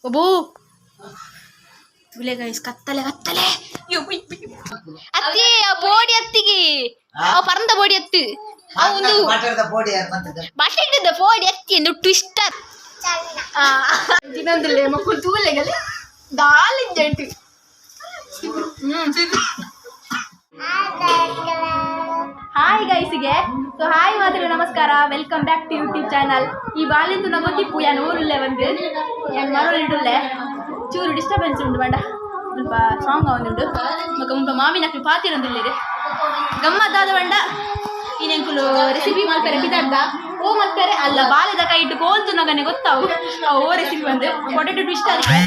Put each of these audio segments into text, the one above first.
ಒಬ್ಬೋ ತುಲೆ guys, ಕತ್ತಲೆ ಕತ್ತಲೆ. ಅತ್ತಿ, ಆ ಬೋಡಿ ಅತ್ತಿಗೆ, ಆ ಪರಂದ ಬೋಡಿ ಅತ್ತು ಆ ಒಂದು ಮಾತಾಡ್ದ ಬೋಡಿ ಯಾರು ಬಂತದ? ಬಟ್ಟೆ ಬೋಡಿ ಅತ್ತಿ ಒಂದು ಟ್ವಿಸ್ಟರ್ ತಿನ್ನಂದಿಲ್ಲ ಮಕ್ಕಳು. ತೂಲೆಗಲ್ಲಿ ದಾಲ್ ಜಂಟು. ಹಾಯ್ ಗೈಸಿಗೆ. ಸೊ ಹಾಯ್ ಮಾತ್ರ, ನಮಸ್ಕಾರ, welcome back to YouTube channel. ಈ ಬಾಲಿಂದು ನಾ ಗೊತ್ತಿಪ್ಪು ಯಾನ್ ಊರುಲ್ಲೆ ಬಂದು ಯಾನ್ ಮರೋಲಿಡುಲ್ಲೆ. ಚೂರು ಡಿಸ್ಟರ್ಬೆನ್ಸ್ ಉಂಟು ಬಂಡ ಸ್ವಲ್ಪ ಸಾಂಗ್ ಒಂದುಂಡು. ಮಗ ಮುಲ್ಪ ಮಾಮಿನಕ್ಲು ಪಾತಿರೊಂದಿಲ್ಲಿರು. ಗಮ್ಮತ್ತಾದ ಬಂಡ ಈನೆಂಕುಲು ರೆಸಿಪಿ ಮಲ್ಪೆರೆ ಪಿದಾಡ್ದ. ಓ ಮಲ್ಪೆರೆ ಅಲ್ಲ, ಬಾಲೆದ ಕೈಟ್ ಕೋಲ್ತು ನಗನೆ ಗೊತ್ತಾವು. ಆ ಓ ರೆಸಿಪಿ ಬಂದು ಪೊಟೆಟೊ ಟ್ವಿಸ್ಟ್ ಆಗಿದೆ.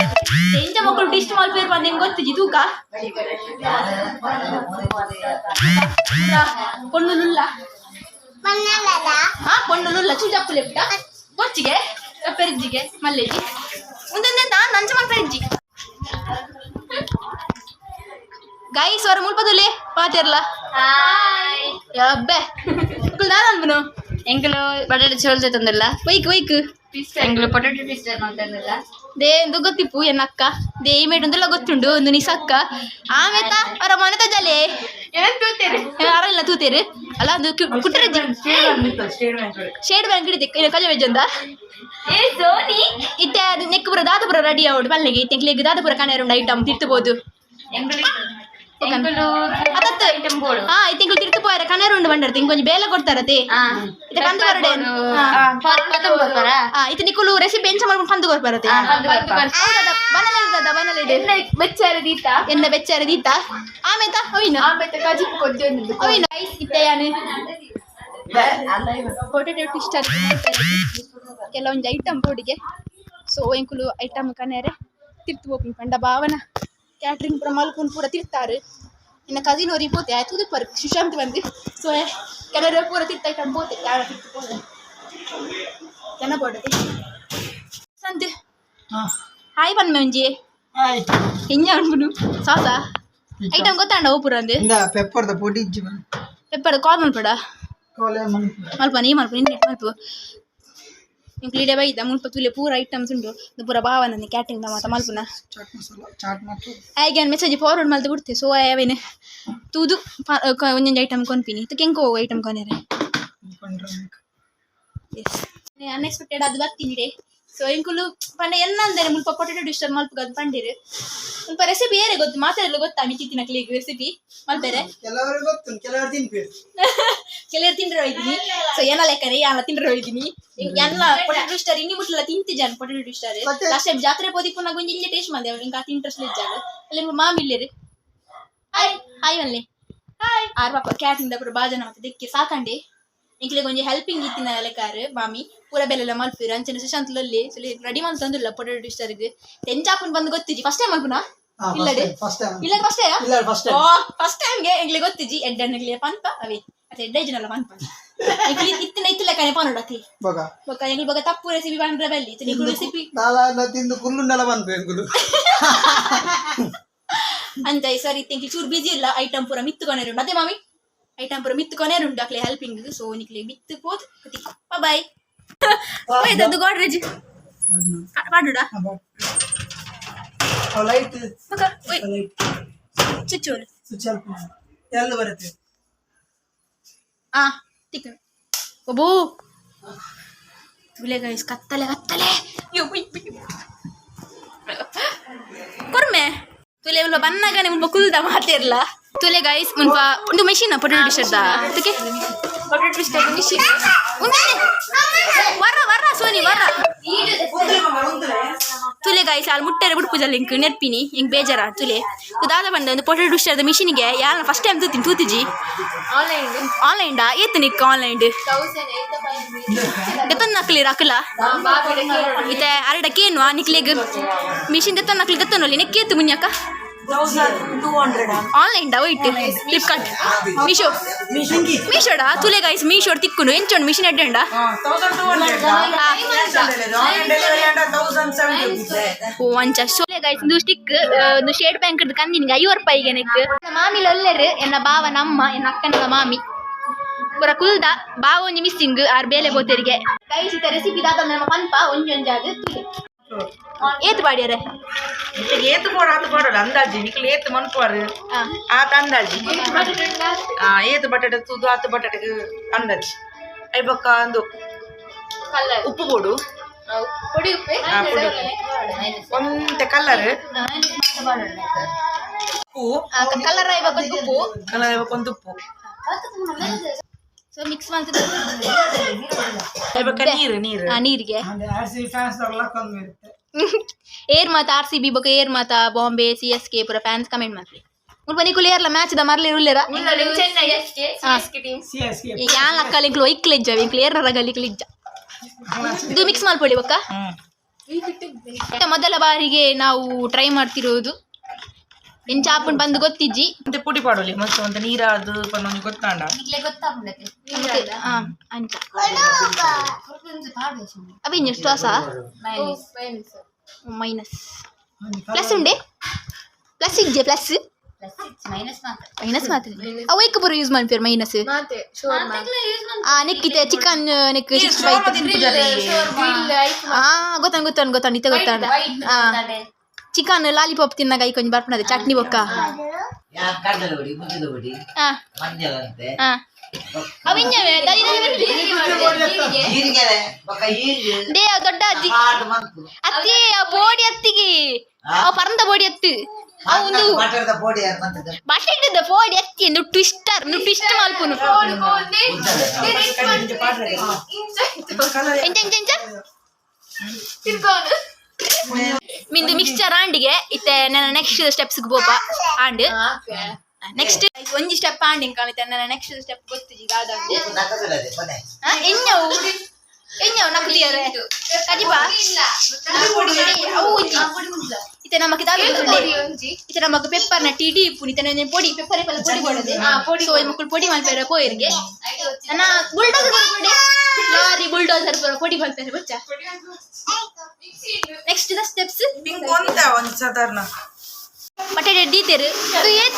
ಎಂಚ ಮಕ್ಕಳು ಟಿಸ್ಟ್ ಮಲ್ಪೇರು ಬಂದು ಹೆಂಗೆ ಗೊತ್ತಿಜಿ. ತೂಕ ಪೊಣ್ಣುಲುಲ್ಲ. ಹಾ, ಪೊಣ್ಣುಲುಲ್ಲ. ಚೂಜಪ್ಪು ಲೆಪ್ಟ ಬೊಚ್ಚಿಗೆ ಪೆರಿಜ್ಜಿಗೆ ಮಲ್ಲೇಜಿ ಮುಂದೊಂದೆಂತ ನಂಚ ಮಲ್ಪೆರಿಜ್ಜಿ. ಗೈಸ್, ಅವರ ಮುಲ್ಪದುಲೆ ಪಾತೆರ್ಲ. ಅಬ್ಬೆ, ಮಕ್ಕಳು ದಾದ ಅನ್ಬನು? ಎಂಕುಲು ಬಟಾಟೆ ಚೋಲ್ದೆ ತಂದಿಲ್ಲ. ವೈಕ್ ವೈಕ್. ಎಂಕುಲು ಪೊಟೆಟೊ ಟ್ವಿಸ್ಟರ್ ಮಾಡ್ತಂದಿಲ್ಲ. They ಎಂದು ಗೊತ್ತಿಪ್ಪು ಎನ್ನ ಅಕ್ಕ they ಈ ಮೇಡ್ ಒಂದೆಲ್ಲ ಗೊತ್ತುಂಡು. ಒಂದು ನಿಸಕ್ಕ ಆಮೇತ ಅವರ ಮನೆ ತಜಲೆ ಅರಲ್ಲ ತೂತೇರು ಅಲ್ಲ, ಅದು ಕುಟ್ಟರಜ್ಜಿ ಶೇಡ್ ಬ್ಯಾಂಕ್ ಹಿಡಿದೆ ಕಜ ವೆಜ್ಜಂದ. ಏ ಸೋನಿ. ಇತ್ತೆ ಅದು ನೆಕ್ ಪೂರ ದಾದ ಪೂರ ರೆಡಿ ಆವಡು ಪಲ್ಲೆಗೆ. ಇತ್ತೆ ದಾದ ಪೂರ ಕಣೇರುಂಡು ಐಟಮ್ ತಿರ್ತಬೋದು. ಎಂಕುಲು ಎಂಕುಲು ಅದತ್ತು ಐಟಮ್ ಬೋಡು. ಹಾ, ಇತ್ತೆ ತಿರ್ತು ಪೋಯರ ಕಣೇರುಂಡು ಬಂಡರ್ತೆ. ಇಂಕೊಂಜಿ ಬೇಲೆ ಕೊಡ್ತಾರತೆ. ಇತ್ತೆ ಕಂದು ಬರಡೆ. ಹಾ, ಇತ್ತೆ ನಿಕುಲು ರೆಸಿಪಿ ಎಂಚ ಮಲ್ಕೊಂಡು ಕಂದು ಕೊರ್ಪರತೆ. ಬನಲೆ ದಾದ ಬನಲೆ. ಬೆಚ್ಚಾರ ದೀತ. ಎನ್ನ ಬೆಚ್ಚಾರ ದೀತ. ಆಮೇತ ಅವಿನ. ಆಮೇಲೆ ಕಜಿಪು ಕೊಜ್ಜಿ. ಅವಿನ ಐಸ್. ಇತ್ತೆ ಯಾನು ಪೊಟೆಟೊ ಟ್ವಿಸ್ಟರ್ ಕೆಲವೊಂದು ಐಟಮ್ ಬೋಡಿಗೆ. ಸೊ ಎಂಕುಲು ಐಟಮ್ ಕನೇರೆ ತಿರ್ತು ಪೋಪಿನ ಪಂಡ ಭಾವನ ಕ್ಯಾಟ್ರಿಂಗ್ ಪೂರ ಮಲ್ಪುನ್ ಪೂರ ತಿರ್ತಾರೆ. ಇನ್ನು ಕಸಿನ್ ಅವ್ರಿಗೆ ಪೋತೆ ಆಯ್ತು ಪರ್ ಸುಶಾಂತ್ ಬಂದು. ಸೊ ಕೆಲವರು ಪೂರ ತಿರ್ತ ಐಟಮ್ ಪೋತೆ, ಯಾರ ತಿರ್ತು ಪೋತೆ ಜನ ಪೋಟತೆ ಸಂತ್. ಹಾಯ್ ಪನ್ಮೆ ಒಂಜಿ. ಹಾಯ್. ಎಂಜ ಅನ್ಪುನು ಸಾಸಾ ಐಟಮ್ ಗೊತ್ತಾಂಡ ಓ ಪೂರ ಅಂದು? ಇಂದ ಪೆಪ್ಪರ್ದ ಪೊಡಿ ಇಜ್ಜಿ. ಪೆಪ್ಪರ್ ಕಾಲ್ ಮಲ್ಪಡ. ಕೋಲೆ. ಮಲ್ಪ, ನೀ ಮಲ್ಪ, ನಿನ್ನೆ ಮಲ್ಪ. ಇಂಕ್ಲು ಇಡೆ ಬೈದ ಮುಲ್ಪ ತೂಲೆ ಪೂರ ಐಟಮ್ಸ್ ಉಂಟು. ಇದು ಪೂರ ಭಾವನ ಕ್ಯಾಟ್ರಿಂಗ್ ಮಾತ ಮಲ್ಪುನ. ಚಾಟ್ ಮಸಾಲ, ಚಾಟ್ ಮಸಾಲ. ಆಯ್ಗೆ ಮೆಸೇಜ್ ಫಾರ್ವರ್ಡ್ ಮಲ್ತು ಬಿಡ್ತೆ. ಸೊ ಅವೇನು ತೂದು ಒಂಜೊಂಜಿ ಐಟಮ್ ಕೊನ್ಪಿನಿ. ಇದು ಕೆಂಕು ಐಟಮ್ ಕೊನೆರೆ. ಎಸ್, ಅನ್ಎಕ್ಸ್ಪೆಕ್ಟೆಡ್ ಅದು ಬರ್ತೀನಿ. ಸೊ ಎಂಕುಲು ಪಂಡ ಎನ್ನಂದರೆ ಮುಲ್ಪ ಪೊಟೆಟೊ ಡಿಶ್ ಮಲ್ಪುಗದು ಪಂಡಿರು. ಮುಲ್ಪ ರೆಸಿಪಿ ಏರೆ ಗೊತ್ತು? ಮಾತಾಡಲು ಗೊತ್ತಾ ಮಿಕ್ಕಿತ್ತಿನಕ್ಲಿಗೆ ರೆಸಿಪಿ ಮಲ್ಪೆರೆ? ಕೆಲವರು ಗೊತ್ತು, ಕೆಲವರು ತಿನ್ಪೇರು. ಕೆಲವರು ತಿಂದ್ರೆ ಹೋಯ್ತೀನಿ. ಸೊ ಏನ ಲೆಕ್ಕನೆ ಯಾನ ತಿಂದ್ರೆ ಹೋಯ್ತೀನಿ. ಎಲ್ಲ ಪೊಟೆಟೊ ಡಿಶ್ ಇನ್ನಿ ಮುಟ್ಲ ತಿಂತಿಜಾನ್ ಪೊಟೆಟೊ ಡಿಶ್. ಲಾಸ್ಟ್ ಟೈಮ್ ಜಾತ್ರೆ ಪೋದಿಪ್ಪು ನಾಗ ಒಂಜಿ ಇಲ್ಲೇ ಟೇಸ್ಟ್ ಮಾಡಿದೆ. ಇಂಕ ಆತ ಇಂಟ್ರೆಸ್ಟ್ ಇಜ್ಜಾಗ. ಅಲ್ಲಿ ಮಾಮಿ ಇಲ್ಲೇರು. ಹಾಯ್ ಹಾಯ್ ಅಲ್ಲಿ ಹಾಯ್. ಆರ್ ಪಾಪ ಕ್ಯಾಟಿಂದ ಪೂರ ಬಾಜನ ಮತ್ತೆ ದಿಕ್ಕಿ ಸಾಕಂಡೆ. ಇಂಕ್ಲೆಗ್ ಒಂಜಿ ಹೆಲ್ಪಿಂಗ್ ಇತ್ತಿನ ಲೆಕ್ಕಾರು ಮಾಮಿ ಪೂರ ಬೆಲೆಲ್ಲ ಮಲ್ಪಿರು. ಅಂಚನೆ ಸುಶಾಂತ್ ಲೊಲ್ಲಿ ರೆಡಿ ಮಲ್ತೊಂದುಲ್ಲ ಪೊಟೆಟೊ ಡಿಶ್. ತೆಂಚಾಪುನ್ ಬಂದು ಗೊತ್ತಿಜಿ. ಫಸ್ಟ್ ಟೈಮ್ ಮಲ್ಪುನಾ? ಇಲ್ಲಡೆ. First time. ಇಲ್ಲ, ಫಸ್ಟ್. ಇಲ್ಲ, ಫಸ್ಟ್ ಟೈಮ್. ಓ, ಫಸ್ಟ್ ಟೈಮ್ಗೆ ಎಂಗ್ಲಿ ಗೊತ್ತಿಜಿ. ಎಡ್ಡಣ್ಣಗ್ಲಿ ಪನ್ಪ ಅವೇ ಅತ್ತೆ ಎಡ್ಡ ಇಜ್ಜಿನಲ್ಲ ಪನ್ಪ. ಎಂಕ್ಲಿ ಇತ್ತಿನ ಇತ್ತಿಲ್ಲ ಕಣೆ ಪನೊಡತಿ. ಬೊಗ. ಬೊಕ ಎಂಗ್ಲಿ ಬೊಕ ತಪ್ಪು ರೆಸಿಪಿ ಪಂಡ್ರೆ ಬಲ್ಲಿ ನಿಕ್ಲು ರೆಸಿಪಿ. ದಾಲ ತಿಂದು ಕುಲ್ಲುಂಡಲ ಪನ್ಪು ಎಂಕುಲು. ಅಂಚ ಈ ಸರಿ ಎಂಕ್ಲಿ ಚೂರು ಬಿಜಿ ಇಲ್ಲ. ಐಟಮ್ ಪೂರ ಮಿತ್ತು ಕೊನೆರುಂಡು. ಅದೇ ಮಾಮಿ ಐಟಮ್ ಪೂರ ಮಿತ್ತು ಕೊನೆರುಂಡು ಅಕ್ಲೆ ಹೆಲ್ಪಿಂಗ್. ಸೊ ನಿಕ್ಲೆ ಮಿತ್ತು ಪೋತ್ ಬಾಯ್. ಅದು ಗೋಡ್ರೇಜ್ ಪಾಡುಡ. ಲೈಟ್. ಬೊಕ ಒಯ್. ಲೈಟ್. ಚುಚ್ಚೋಲು. ಸ್ವಿಚ್ ಅಲ್ಪ ಎಲ್ಲ ಬರುತ್ತೆ. ಆ ತಿಕ್ಕ ಒಬ್ಬೋ ತುಲೆ ಗೈಸ್, ಕತ್ತಲೆ ಕತ್ತಲೆ. ಕೊರ್ಮೆ ತುಲೆ ಮುಲ್ಪ ಬನ್ನಗನೆ ಮುಲ್ಪ ಕುಲ್ದ ಮಾತಿರ್ಲ. ತುಲೆ ಗೈಸ್, ಮುಲ್ಪ ಒಂದು ಮೆಷಿನ್ ಪೊಟೆಟೊ ಡಿಶ್ ಅದ ತುಕೆ. Potato twister machine. ವರ್ರ ವರ್ರ ಸೋನಿ ವರ್ರ. ತುಲೆ ಗೈಸ್, ಅಲ್ಲಿ ಮುಟ್ಟರೆ ಬಿಡ್ಪುಜಲ್ಲ ಇಂಕ್ ನೆರ್ಪಿನಿ ಇಂಕ್ ಬೇಜಾರ. ತುಲೆ ದಾದ ಬಂದ ಒಂದು ಪೊಟೆಟೊ ಡಿಶ್ ಮಿಷಿನ್ಗೆ ಯಾರ ಫಸ್ಟ್ ಟೈಮ್ ತೂತೀನಿ ತೂತಿಜಿ. ಆನ್ಲೈನ್. ಆನ್ಲೈನ್ ಡಾ ಏತು ನಿಕ್ ಆನ್ಲೈನ್? 1850. ದೆತ್ತೊಂದು ನಕ್ಲಿ ಅಕಲ ಇತ್ತೆ ಅರಡ ಕೇನ್ವಾ ನಿಕ್ಲೆಗ್ ಮಿಷಿನ್ ದೆತ್ತೊಂದು ನಕ್ಲಿ ದೆತ್ತೊಂದು ನೆಕ್ಕೇತು ಮುನ್ಯಕ. ಆನ್ಲೈನ್ ಡಾ ವೈಟ್ ಫ್ಲಿಪ್ಕಾರ್ಟ್, ಮೀಶೋ. ಮೀಶೋಡಾ? ತುಲೆ ಗೈಸ್, ಮೀಶೋ ತಿಕ್ಕುನು ಎಂಚೋಂಡು ಮಿಷಿನ್ ಅಡ್ಡಂಡ. ಓ ಅಂಚ. ಸೋಲೆ ಗೈಸ್, ಒಂದು ಸ್ಟಿಕ್ ಒಂದು ಶೇಡ್ ಬ್ಯಾಂಕ್ ಕಂದಿನಿಗೆ 50 ರೂಪಾಯಿಗೆ ನೆಕ್. ಮಾಮಿ ಲೊಲ್ಲೆರು. ಎನ್ನ ಬಾವ ನಮ್ಮ ಎನ್ನ ಅಕ್ಕನ ಮಾಮಿ ಪೂರ ಕುಲ್ದ. ಬಾವ ಒಂಜಿ ಮಿಸ್ಸಿಂಗ್ ಆರ್ ಬೇಲೆ ಬೋತೆರಿಗೆ. ಗೈಸ್, ಇತ್ತ ರೆಸಿಪಿ ದಾದ ನಮ್ಮ ಪನ್ಪ ಒಂಜಿ ಒಂಜಾದ್. ತುಲೆ ಏತ್ ಬಾಡಿಯರೆ? ಏತು ಬೋಡ ಆತು ಬೋಡಲ್ಲ ಅಂದಾಜಿ ನಿಕ್ಲು ಏತು ಮನ್ಪುವಾರು ಆತ ಅಂದಾಜಿ. ಏತು ಬಟಾಟೆ ತೂದು ಆತು ಬಟಾಟೆಗೆ ಅಂದಾಜಿ. ಐಬೊಕ್ಕ ಒಂದು ಉಪ್ಪು ಬೋಡು. ಪೊಡಿ ಉಪ್ಪೆ. ಪೊಡಿ ಒಂತೆ ಕಲ್ಲರ್ ಉಪ್ಪು. ಕಲರ್ ಇವಾಗ ಉಪ್ಪು. ಕಲರ್ ಒಂದು ಉಪ್ಪು. ಸೊ ಮಿಕ್ಸ್ ಮಾಡ್ತಿದ್ದೆ. ಐಬೊಕ್ಕ ನೀರು ನೀರು. ನೀರಿಗೆ. ಆರ್ ಸಿ ಫ್ಯಾನ್ಸ್ ಇರುತ್ತೆ. ಏರ್ ಮಾತ ಆರ್ ಸಿ ಬಿ ಬೊಕ ಏರ್ ಮಾತ ಬಾಂಬೆ ಸಿ ಎಸ್ ಕೆ ಪೂರ ಫ್ಯಾನ್ಸ್ ಕಮೆಂಟ್ ಮಾಡ್ರಿ. ಮುಲ್ಪ ನಿಕುಲು ಏರ್ಲ ಮ್ಯಾಚ್ ದ ಮರ್ಲಿ ಉಲ್ಲೆರ? Chennai team. C S K. ಈಗ ಯಾನ್ ಅಕ್ಕಲ್ ಇಂಕ್ಲು ಒಯ್ಕ್ಲ ಇಜ್ಜ, ಇಂಕ್ಲು ಏರ್ನ ರಗಲಿಕ್ಲು ಇಜ್ಜ. ಇದು ಮಿಕ್ಸ್ ಮಾಡ್ಕೊಳ್ಳಿ ಬೊಕ್ಕ. ಮೊದಲ ಬಾರಿಗೆ ನಾವು ಟ್ರೈ ಮಾಡ್ತಿರೋದು. ಎಂಚ ಆಪುಂಡು ಬಂದು ಗೊತ್ತಿಜ್ಜಿ. ಮತ್ತೆ ಪುಡಿ ಪಾಡೋಲಿ ಮತ್ತೆ ಒಂದು ನೀರಾದು ಪನ್ನೊಂದು ಗೊತ್ತಾಂಡ. ಅಂಚ ಅವಿ ಎಷ್ಟು ಹೊಸ ಮೈನಸ್ ಪ್ಲಸ್ ಉಂಡೆ ಪ್ಲಸ್ ಇಜ್ಜೆ ಪ್ಲಸ್ ಮೈನಸ್ ಮಾತ್ರ. ಅವು ಏಕ ಪೂರ ಯೂಸ್ ಮಾಡ್ತೀರ ಮೈನಸ್? ಮಾತೆ ಶೋರ್ಮಾ. ನೆಕ್ಕಿತೆ ಚಿಕನ್ ನೆಕ್ 65. ಗೊತ್ತಾನ ಗೊತ್ತಾನ ಗೊತ್ತಾನ ಇತ್ತೆ ಗೊತ್ತಾಂಡ. ಚಿಕನ್ ಲಾಲಿಪಾಪ್ ತಿನ್ನಾಗ I ಕೊಂಚ ಬರ್ಪಣದೆ ಚಟ್ನಿ ಬೊಕ್ಕ. ಕಡಲೆ ಹುಡಿ, ಮುಂಚಿದ ಹುಡಿ, ಮಂಜಲಂತೆ. ಅವಿಂಜವೇ ಜೀರಿಗೆ ಬೊಕ್ಕ ಈರಿಗೆ. They ಅವ್ ದೊಡ್ಡ ಅಜ್ಜಿ. ಹಾಟ್ ಮಂತು. ಅತ್ತಿ ಆ ಬೋಡಿ ಅತ್ತಿಗೆ ಅವ್ ಪರಂದ ಬೋಡಿ ಅತ್ತು ಅವು ಒಂದು. ಬಟರ್ದ ಪೊಡಿ ಮಂತದ. ಬಟ್ಟೆ ಬೋಡಿ ಅತ್ತಿ ಒಂದು ಟ್ವಿಸ್ಟರ್ ಒಂದು ಟ್ವಿಸ್ಟ್ ಮಲ್ಪುನು. ಎಂಚ ಎಂಚ ಎಂಚ ಮಿಂದು ಮಿಕ್ಸ್ಚರ್ ಆಂಡಿಗೆ ಇತ್ತೆ ನನ್ನ ನೆಕ್ಸ್ಟ್ ಸ್ಟೆಪ್ಸ್ ಬೋಪ ಆಂಡ್ ನೆಕ್ಸ್ಟ್ ಒಂಜಿ ಸ್ಟೆಪ್ ಆಂಡ್ ಇಂಕಾಣಿತೆ ನನ್ನ ನೆಕ್ಸ್ಟ್ ಸ್ಟೆಪ್ ಗೊತ್ತಿಜಿ ದಾದ. ನಕಸುಲದೆ ಕೊನೆ. ಎನ್ನವು ಎನ್ನವು ನಕುಲಿಯರೆ ಕಜಿಪ ಅವು ಒಂಜಿ ಇತ್ತೆ ನಮಕ್ ದಾದ ಗೊತ್ತುಂಡೆ. ಇತ್ತೆ ನಮಕ್ ಪೆಪ್ಪರ್ನ ಟಿ ಇಪ್ಪುನಿ. ಇತ್ತೆ ಒಂಜಿ ಪೊಡಿ ಪೆಪ್ಪರ್ ಪಲ್ಲ ಪೊಡಿ ಬೋಡದೆ. ಸೊ ಮಕ್ಕಳು ಪೊಡಿ ಮಲ್ಪೆರೆ ಪೋಯಿರ್ಗೆ. ನನ್ನ ಬುಲ್ಡೋಸರ್ ಪೊಡಿ ಲಾರಿ ಬುಲ್ಡೋಸರ್ ಪೊಡಿ ಮಲ್ಪೆರೆ ಬೊಚ್ಚ. Next the steps. Pink ಒಂದ ಒಂದು ಸಾಧಾರಣ. ಬಟಾಟೆ ದೀತೆರು ಇದು ಏತ್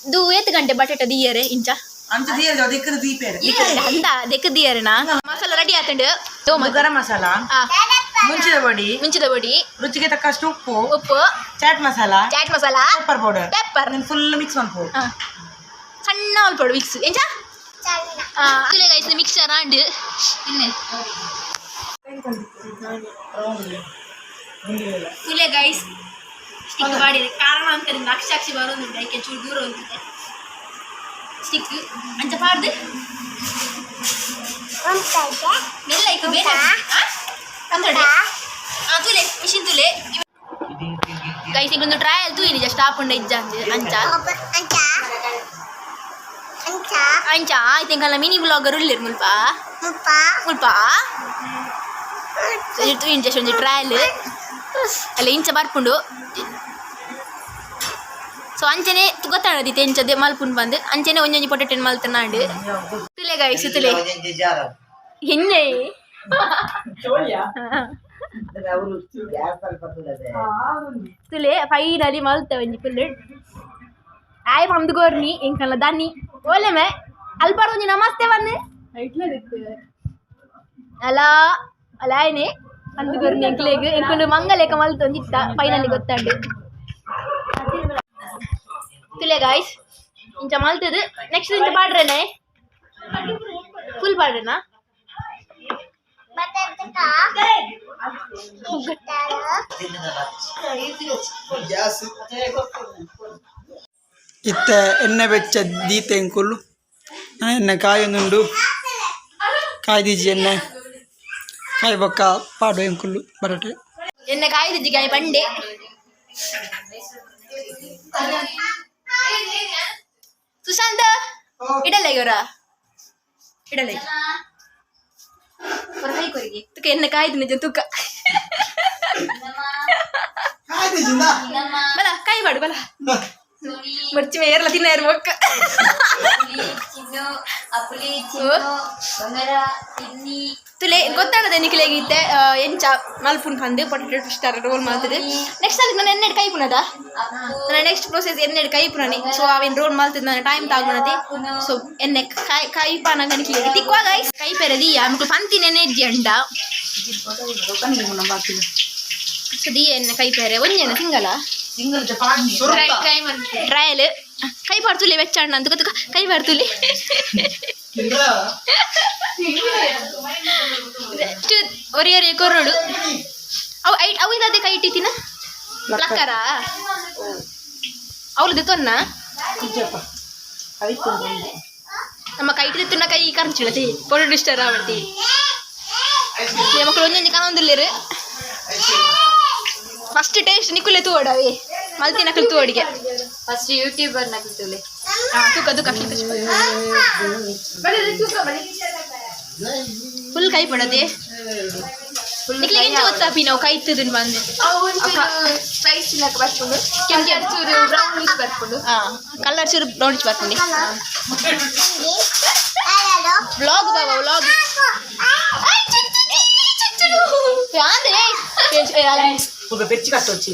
ಇದು ಏತ್ ಗಂಟೆ ಬಟಾಟೆ ದೀಯರೆ ಇಂಚ? ಅಂಚ ದೀಯರ್ ಅದಕ್ಕೆ ದೀಪೇರು. ಅಂದ ದೆಕ್ಕ ದೀಯರೆನಾ? ಮಸಾಲ ರೆಡಿ ಆತಂಡು. ಗರಂ ಮಸಾಲ, ಮುಂಚಿದ ಪೊಡಿ, ಮುಂಚಿದ ಪೊಡಿ, ರುಚಿಗೆ ತಕ್ಕಷ್ಟು ಉಪ್ಪು, ಉಪ್ಪು, chat masala, chat masala, pepper powder. Pepper. Full mix ಮನ್ಪು. ಸಣ್ಣ ಅಲ್ಪಡು ಮಿಕ್ಸ್ ಎಂಚ ಗೈಸ್ ಮಿಕ್ಸರ್ ಆಂಡ್ ತುಲೆ ಗೈಸ್ ಸ್ಟಿಕ್ ಮಾಡಿದೆ. ಕಾರಣ ಅಂತ ಅಕ್ಷಾಕ್ಷಿ ಬರೋದುಂಟು. ಐಕೆ ಚೂರು ದೂರ ಉಂಟಿದೆ ಸ್ಟಿಕ್ ಅಂಚ ಪಾಡ್ದು ಮೆಲ್ಲ ಐಕು ಬೇರೆ ತುಲೆ ಮಿಷಿನ್ ತುಲೆ ಗೈಸ್. ಒಂದು ಟ್ರಯಲ್ ತೂಯಿನಿ ಜಸ್ಟ್ ಆಪುಂಡ ಇಜ್ಜ ಅಂಚ ಅಂಚ ಆಯ್ತು. ಎಂಕಲ್ಲ ಮಿನಿ ಬ್ಲಾಗರ್ ಉಲ್ಲೆರ್ ಮುಲ್ಪ ಮುಲ್ಪ ತೂಯಿನಿ ಜಸ್ಟ್ ಒಂಜಿ ಟ್ರಯಲ್ ಅಲ್ಲ ಇಂಚ ಬರ್ಪುಂಡು. ಸೊ ಅಂಚನೆ ಗೊತ್ತಾಡದಿತ್ತೆ ಎಂಚದೆ ಮಲ್ಪುಂಡು ಬಂದು ಅಂಚನೆ ಒಂಜೊಂಜಿ ಪೊಟೆಟೆನ್ ಮಲ್ತನಾಂಡು. ತುಲೆ ಗೈಸ್ ತುಲೆ. ಎಣ್ಣೆ. ತುಲೆ ಫೈನಲಿ ಮಲ್ತ ಒಂಜಿ ಫುಲ್ ಆಯ್ ಪಂದು ಕೋರ್ನಿ ಎಂಕಲ್ಲ ದನ್ನಿ ಓಲೆ ಮೇ ಅಲ್ಪಾರ ಒಂಜಿ ನಮಸ್ತೆ ಬಂದು ಅಲ್ಲ ಅಲ್ಲ ಆಯ್ನೆ ಅಂದು ಕೋರ್ನಿ ಎಂಕ್ಲೆಗ್ ಎಂಕುಲು ಮಂಗಲೇಕ ಮಲ್ತ ಒಂಜಿತ್ತ ಫೈನಲಿ ಗೊತ್ತಾಂಡು. ತುಲೆ ಗಾಯ್ಸ್ ಇಂಚ ಮಲ್ತದು. ನೆಕ್ಸ್ಟ್ ಇಂಚ ಪಾಡ್ರೇನೆ ಫುಲ್ ಪಾಡ್ರೇನಾ? ಗ್ಯಾಸ್ ಇತ್ತೆ ಎಣ್ಣೆ ಬೆಚ್ಚ ದೀತೆ ಎಂಕುಲು ಎಣ್ಣೆ ಕಾಯೊಂದುಂಡು. ಕಾಯ್ದೀಜಿ ಎಣ್ಣೆ ಕಾಯಿ ಬೊಕ್ಕ ಪಾಡು ಎಂಕುಲು ಬಟಾಟೆ. ಎಣ್ಣೆ ಕಾಯ್ದಿಜ್ಜಿ ಗಾಯ ಬಂಡೆ. ಸುಶಾಂತ ಇಡಲ್ಲ ಇವರ ಇಡಲ್ಲ ತುಕ ಎಣ್ಣೆ ಕಾಯ್ದು ನಿಜ ತುಕ. ಕಾಯ್ದೀಜಿಂದ. ಬಲ ಕಾಯಿ ಮಾಡು ಬಲ ಮರ್ಚಿ ಮೇರ್ಲ ತಿನ್ನ ಬೊಕ್ಕ. ತುಲೆ ಗೊತ್ತಾಡದೆ ನಿಖಿಲೇಗಿತ್ತೆ ಎಂಚ ಮಲ್ಪುನ್ ಪಂದು ಪೊಟೆಟೊ ಟ್ವಿಸ್ಟರ್ ರೋಲ್ ಮಾಡ್ತದೆ. ನೆಕ್ಸ್ಟ್ ಅದಕ್ಕೆ ನಾನು ಎಣ್ಣೆ ಕೈ ಪುನದ ನನ್ನ ನೆಕ್ಸ್ಟ್ ಪ್ರೊಸೆಸ್ ಎಣ್ಣೆ ಕೈ ಪುನನಿ. ಸೊ ಅವೇನು ರೋಲ್ ಮಾಡ್ತದೆ ನಾನು ಟೈಮ್ ತಾಗುಣದೆ. ಸೊ ಎಣ್ಣೆ ಕಾಯಿ ಕಾಯಿ ಪಾನ ನಿಖಿಲೇಗಿ ತಿಕ್ವಾ ಗೈಸ್. ಕೈ ಪೆರದಿ ಆಮೇಲೆ ಪಂತಿ ನೆನೆ ಅಂಡ. ಸೊ ದಿಯೆನ್ನ ಕೈ ಪೇರೆ ಒಂಜೆನ ಸಿಂಗಲ ಸಿಂಗಲ್ ಪಾಡ್ನಿ. ಟ್ರೈ ಮಾಡ್ತೀನಿ. ಟ್ರಯಲ್ ಕೈ ಪಾಡ್ತುಲೆ ಬೆಚ್ಚಣ್ಣ ಅಂತ ಗೊತ್ತು, ಕೈ ಪಾಡ್ತುಲೆ. ಒರಿ ಒರಿ ಕೊರಡು ಅವು ಐಟ್ ಅವು ಇದಾದೆ ಕೈ ಇಟ್ಟಿತ್ತಿನ ಲಕ್ಕರ ಅವಳದು ತೊನ್ನ ನಮ್ಮ ಕೈ ಇಟ್ಟಿತ್ತಿನ ಕೈ ಕರ್ಚಿಳತಿ ಕೊರಡು ಇಷ್ಟರ ಅವಳ್ತಿ. ಮಕ್ಕಳು ಒಂಜೊಂಜಿ ಕಾಣೊಂದಿಲ್ಲೇರು. ಫಸ್ಟ್ ಟೇಸ್ಟ್ ನಿಕ್ಕುಲೆ ತೂವಡವಿ ಮಲ್ತಿನಕಲು ತೂವಡಿಗೆ. ಫಸ್ಟ್ ಯೂಟ್ಯೂಬರ್ ನಕಲ್ತುಲೆ. ತೂಕ ತೂಕ ಫುಲ್ ಕೈ ಪಡದೆ. ನಿಕ್ಲೆ ಎಂಚ ಗೊತ್ತಾಪಿ ನಾವು ಕೈ ಇತ್ತದನ್ ಬಂದೆ? ಸ್ಪೈಸಿ ಲಕ್ಕ ಬರ್ಕೊಂಡು. ಕೆಂಪ್ ಕೆಂಪ್. ಚೂರು ಬ್ರೌನಿಶ್ ಬರ್ಕೊಂಡು. ಹಾ, ಕಲರ್ ಚೂರು ಬ್ರೌನಿಶ್ ಬರ್ಕೊಂಡು. ವ್ಲಾಗ್ ಬಾಬಾ ವ್ಲಾಗ್. ಬೆಚ್ಚಿ ಕಟ್ಟೊಚ್ಚಿ.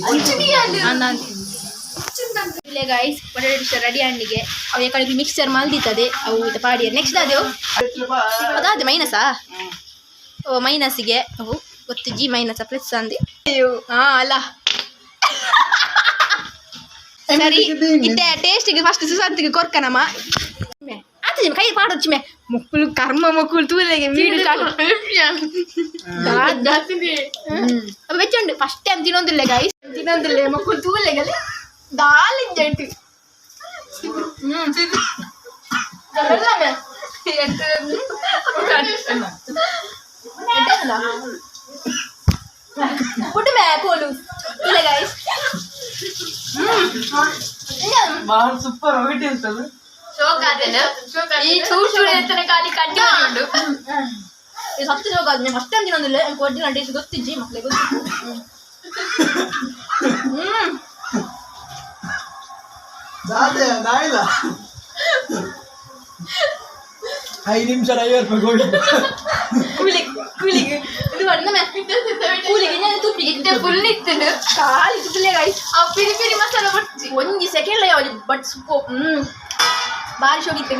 ಗೈಸ್, ಪೊಟೆಟೊ ಡಿಶ್ ರೆಡಿ ಅಂಡಿಗೆ. ಅವು ಕಡೆಗೆ ಮಿಕ್ಸರ್ ಮಲ್ದಿತ್ತದೆ. ಅವು ಇದು ಪಾಡಿಯ ನೆಕ್ಸ್ಟ್ ಅದೇವು ಅದಾದ ಮೈನಸಾ? ಓ, ಮೈನಸ್ಸಿಗೆ ಅವು ಗೊತ್ತು. ಜಿ ಮೈನಸ್ ಪ್ಲಸ್ ಅಂದೆ. ಹಾ ಅಲ್ಲ, ಸರಿ, ಇತ್ತೆ ಟೇಸ್ಟಿಗೆ ಫಸ್ಟ್ ಸುಶಾಂತಿಗೆ ಕೊರ್ಕನಮ್ಮ. ಆತ ಕೈ ಪಾಡೊಚ್ಚಿ ಮೇ ಮೊಕ್ಕಳು ಕರ್ಮ ಮೊಕ್ಕಳು ತೂಲೆಗೆ ವೀಡಿಯೋ ಸ್ಟಾರ್ಟ್ ಬೆಚ್ಚುಂಡು. ಫಸ್ಟ್ ಟೈಮ್ ತಿನ್ನೊಂದಿಲ್ಲ ಗೈಸ್, ತಿನ್ನೊಂದಿಲ್ಲ. ಮಕ್ಕಳು ತೂಲೆಗಲ್ಲಿ ದಾಲಿಂಜಂಟು. ಪುಟ್ಟು ಮೇ ಕೋಲು ಇಲ್ಲ ಗೈಸ್. ಸೂಪರ್ ಒಗಿಟಿ ಇರ್ತದೆ. ಶೋಕ್ ಆದೆನ ಈ ಚೂರು ಚೂರು ಎತ್ತನ ಖಾಲಿ ಕಟ್ಟಿ ಉಂಡು. ಇದು ಸತ್ಯ ಜೋಗ. ಫಸ್ಟ್ ಟೈಮ್ ತಿನ್ನೊಂದಿಲ್ಲ. ನಂಗೆ ಒರಿಜಿನಲ್ ಟೇಸ್ಟ್ ಗೊತ್ತಿಜ್ಜಿ, ಮಕ್ಕಳಿಗೆ ಗೊತ್ತು. ದಾಯಿಲ್ಲ 5 ನಿಮಿಷ 50 ರೂಪಾಯಿ ಗೋಳಿ. ಕೂಲಿ ಕೂಲಿಗೆ ಇದು ಮಾಡಿದ ಕೂಲಿಗೆ ഞാൻ ತುಪ್ಪಿಗೆ. ಇತ್ತೆ ಫುಲ್ ಇತ್ತು. ಖಾಲಿ ತುಪ್ಪಲೆ ಗೈಸ್. ಆ ಪಿರಿ ಪಿರಿ ಮಸಾಲ ಬಡ್ಚಿ. ಒಂಜಿ ಸೆಕೆಂಡ್ ಯಾವ್ದು ಬಟ್ ಸುಪ್ಪು ಬಾರಿ ಶೋಕಿತ್ತು.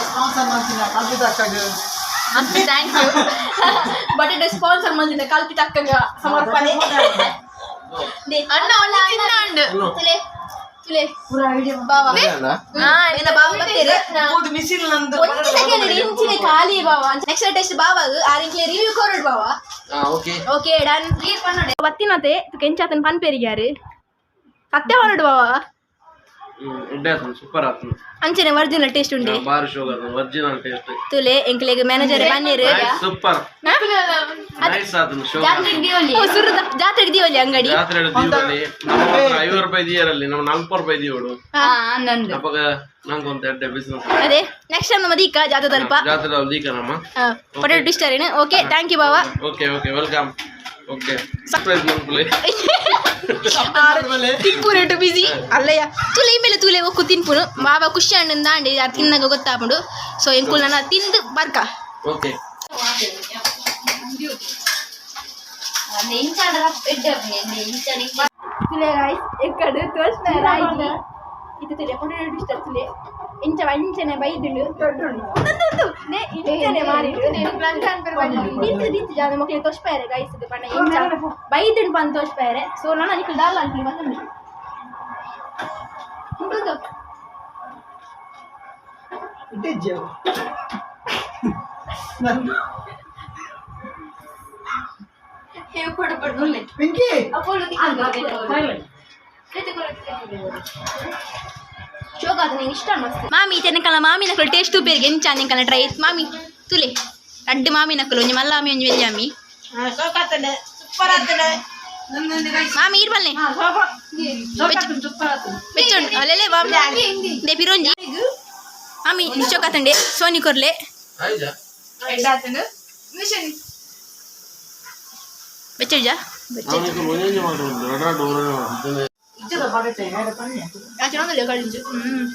ಸ್ಪಾನ್ಸರ್ ಮಾಡ್ತೀನಿ ಕಲ್ಪಿತ ಅಕ್ಕಗೆ. Thank you. ಬಟಾಟೆ ಸ್ಪಾನ್ಸರ್ ಮಂದಿನ ಕಲ್ಪಿತ ಅಕ್ಕಗ ಸಮರ್ಪಣೆ. ಅಣ್ಣ ಒಳ್ಳೆ ತಿನ್ನಾಂಡು. ತುಲೆ ತುಲೆ ಬಾವಾ ಏನ ಬಾವ ಬತ್ತೀರಿ? ಹೌದು, ಮಿಸಿಲ್ ನಂದು. ಒಂಜಿ ಸೆಕೆಂಡ್ ಇಂಚಿನ ಖಾಲಿ ಬಾವ. ನೆಕ್ಸ್ಟ್ ಟೆಸ್ಟ್ ಬಾವಾಗ ಆರಿಂಕ್ಲೆ ರಿವ್ಯೂ ಕೊರಡು ಬಾವ. Okay. Okay, done. ಬತ್ತಿನತೆ ಕೆಂಚಾತನ್ ಪನ್ಪೇರಿಗ್ಯಾರು ಸತ್ಯ ಪನ್ನಡು ಬಾವ. ಎಡ್ಡೆ ಆತನ, ಸೂಪರ್ ಆತನ. ಅಂಚನೆ ಒರಿಜಿನಲ್ ಟೇಸ್ಟ್ ಉಂಡೆ. ಬಾರಿ ಶೋಕ್ ಆತನ, ಒರಿಜಿನಲ್ ಟೇಸ್ಟ್. ತುಲೆ ಎಂಕ್ಲೆಗ್ ಮ್ಯಾನೇಜರ್ ಪನ್ನೀರ್. ಸೂಪರ್, ನೈಸ್ ಆತನ ಶೋಕ್. ಓ, ಸುರುದ ಜಾತ್ರೆಗೆ ದೀವಲಿ ಅಂಗಡಿ. ಜಾತ್ರೆ ದೀವಲ್ಲಿ ನಮ್ಮ ಹತ್ರ 50 ರೂಪಾಯಿ ದಿಯರಲ್ಲಿ ನಮ್ಮ 40 ರೂಪಾಯಿ ದಿಯೋಡು. ಅಪ್ಪಗ ನಂಗೊಂದು ಎಡ್ಡೆ ಬಿಸ್ನೆಸ್. ಅದೇ ನೆಕ್ಸ್ಟ್ ಟೈಮ್ ನಮ್ಮ ದೀಕ ಜಾತ್ರೆ ತಲ್ಪ. ಜಾತ್ರೆ ದೀಕ ನಮ್ಮ. ಪೊಟೆಟೊ ಡಿಸ್ಟರೇನು. ಓಕೆ, thank you ಬಾವ. Okay okay, welcome. Okay, surprise ಮನ್ಪುಲೆ. ತಿನ್ಪುರೇಟು ಬಿಸಿ ಅಲ್ಲಯ್ಯ. ತುಲೆ ಮೇಲೆ ತುಲೆ ಒಕ್ಕು ತಿನ್ಪುನು ಬಾಬಾ ಖುಷಿ ಅಣ್ಣನ ದಾಂಡಿ ಅದು ತಿನ್ನಾಗ ಗೊತ್ತಾಪುಂಡು. ಸೊ ಎಂಕುಲ್ ನನ್ನ ತಿಂದು ಬರ್ಕ. ಓಕೆ. ತುಲೆ ಗೈಸ್, ಎಕ್ಕಡು ತೋರ್ಸ್ನ ರಾಗಿ ಇದು. ತುಲೆ ಪೊಟೆಟೊ ಡಿಸ್ಟರ್ ತುಲೆ ಇಂಚ ಅಂಚನೆ ಬೈದುಂಡು. ಉಂದು ನೇ ಇಂಚನೆ ಮಾರಿಡು ತಿಂತು ತಿಂತು ಜಾನ ಮಕ್ಕಳಿಗೆ ತೋಷ್ಪಾಯರೆ ಗೈಸ್. ಇದು ಪಂಡ ಇಂಚ ಬೈದುಂಡು ಪಂದ್ ತೋಷ್ಪಾಯರೆ. ಸೊ ನಾನು ನಿಕ್ಕಲು ದಾಲ ಅನ್ಕಲಿ ಬಂದು ಉಂಟು. ಇಟ್ಟಿಜ್ಜೆ ಅವು. ಪಿಂಕಿ. ಶೋಕ ಅದು ನಿಂಗೆ ಇಷ್ಟ ಮಸ್ತ್ ಮಾಮಿ ತೆನಕಲ ಮಾಮಿ ನಕಲು ಟೇಸ್ಟ್ ತೂಪೇರಿಗೆ ಎಂಚ ನಿಂಕಲ ಟ್ರೈ ಮಾಮಿ. ತುಲೆ ರಡ್ಡು ಮಾಮಿ ನಕಲು, ಒಂಜಿ ಮಲ್ಲಾಮಿ ಒಂಜಿ ವೆಲ್ಯಾಮಿ. ಸೂಪರ್ ಆತನ. ಮಾಮಿ ಈರ್ ಬಲ್ಲೆ ಬೆಚ್ಚುಂಡು ಅಲ್ಲೆಲೆ ಮಾಮಿ they ಪಿರೋಂಜಿ ಮಾಮಿ ನಿಶ್ಚೋಕಾತಂಡೆ ಸೋನಿ ಕೊರ್ಲೆ. ಆಯ್ತಾ? ಮಿಷನ್. ಬೆಚ್ಚುಜಾ? ಅವನಿಗೆ ಒಂದೊಂದು ಮಾಡೋದು ಎರಡು ಎರಡು. ಹ್ಮ್.